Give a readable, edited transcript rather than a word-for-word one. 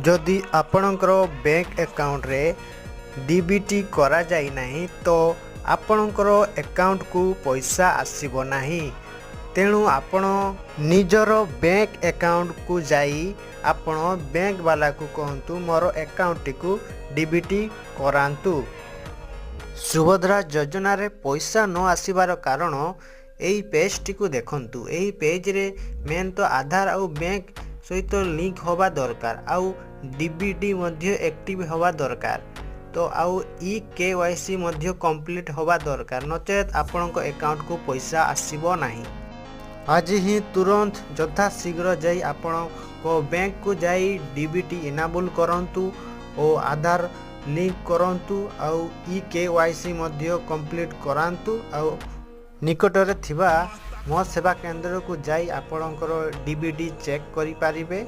ଯଦି ଆପଣଙ୍କର ବ୍ୟାଙ୍କ ଆକାଉଣ୍ଟରେ ଡିବିଟି କରାଯାଇ ନାହିଁ, ତ ଆପଣଙ୍କର ଆକାଉଣ୍ଟକୁ ପଇସା ଆସିବ ନାହିଁ। ତେଣୁ ଆପଣ ନିଜର ବ୍ୟାଙ୍କ ଆକାଉଣ୍ଟକୁ ଯାଇ ଆପଣ ବ୍ୟାଙ୍କ ବାଲାକୁ କୁହନ୍ତୁ, ମୋର ଆକାଉଣ୍ଟଟିକୁ ଡିବିଟି କରାନ୍ତୁ। ସୁଭଦ୍ରା ଯୋଜନାରେ ପଇସା ନ ଆସିବାର କାରଣ ଏଇ ପେଜ୍ଟିକୁ ଦେଖନ୍ତୁ। ଏହି ପେଜ୍ରେ ମେନ୍ ତ ଆଧାର ଆଉ ବ୍ୟାଙ୍କ ସହିତ ଲିଙ୍କ ହେବା ଦରକାର, ଆଉ ଡିବିଟି ମଧ୍ୟ ଆକ୍ଟିଭ୍ ହେବା ଦରକାର ତ, ଆଉ ଇ କେୱାଇସି ମଧ୍ୟ କମ୍ପ୍ଲିଟ୍ ହେବା ଦରକାର। ନଚେତ୍ ଆପଣଙ୍କ ଆକାଉଣ୍ଟକୁ ପଇସା ଆସିବ ନାହିଁ। ଆଜି ହିଁ ତୁରନ୍ତ ଯଥା ଶୀଘ୍ର ଯାଇ ଆପଣଙ୍କ ବ୍ୟାଙ୍କକୁ ଯାଇ ଡିବିଟି ଇନାବୁଲ୍ କରନ୍ତୁ ଓ ଆଧାର ଲିଙ୍କ କରନ୍ତୁ, ଆଉ ଇ କେୱାଇସି ମଧ୍ୟ କମ୍ପ୍ଲିଟ୍ କରାନ୍ତୁ, ଆଉ ନିକଟରେ ଥିବା ମୋ ସେବା କେନ୍ଦ୍ରକୁ ଯାଇ ଆପଣଙ୍କର ଡିବିଟି ଚେକ୍ କରିପାରିବେ।